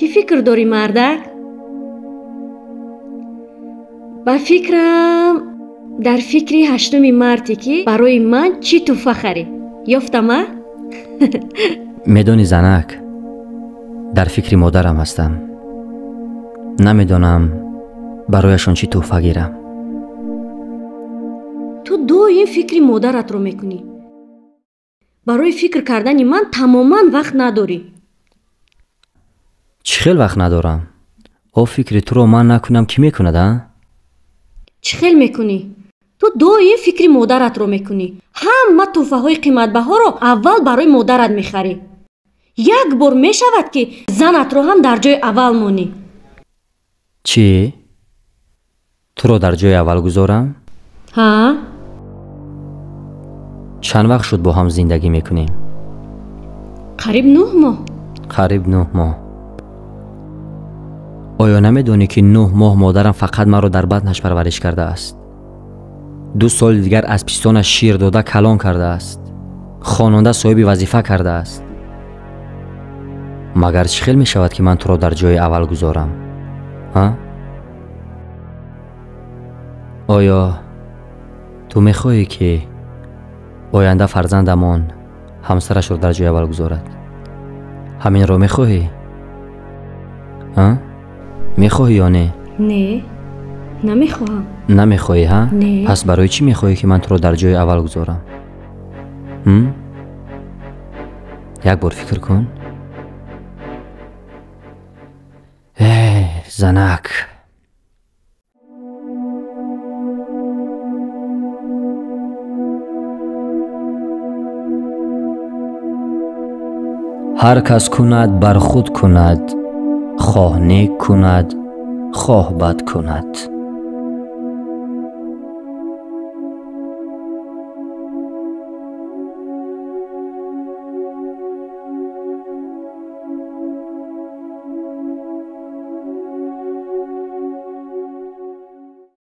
Чӣ фикр дорӣ, мардак? Ба фикрам, дар фикри 8 марте, ки барои ман чӣ тӯҳфа харид. Ёфтам, а? Медонӣ, занак, дар фикри модарам ҳастам. Намедонам барояшон чӣ тӯҳфа гирам. Ту доим фикри модаратро мекунӣ. Барои фикр кардани ман тамоман вақт надорӣ. Чӣ хел вақт надорам? О, фикри туро ман накунам, кӣ мекунад, а? Чӣ хел мекунӣ? Ту доим фикри модаратро мекунӣ. Ҳама тӯҳфаҳои қиматбаҳоро аввал барои модарат мехарӣ. Як бор мешавад, ки занатро ҳам дар ҷои аввал монӣ. Чӣ? Туро дар ҷои аввал гузорам? Ҳа? Чанд вақт шуд бо ҳам зиндагӣ мекунем? Қариб 9 моҳ. Қариб 9 моҳ. Оё намедонӣ, ки 9 моҳ модарам фақат маро дар батнаш парвариш кардааст? 2 соли дигар аз пистонаш шир дода калон кардааст, хононда соҳиби вазифа кардааст. Магар чӣ хел мешавад, ки ман туро дар ҷои аввал гузорам? Ҳа? Оё ту мехоҳӣ, ки оянда фарзандамон ҳамсарашро дар ҷои аввал гузорад? Ҳаминро мехоҳӣ? Ҳа? Мехоҳӣ ё не? Не, намехоҳам. Намехоҳӣ, ҳа? Не. Пас барои чӣ мехоҳӣ, ки ман туро дар ҷои аввал гузорам? Як бор фикр кун. Э, занак. Ҳар кас кунад бар худ кунад, хоҳ нек кунад, хоҳ бад кунад.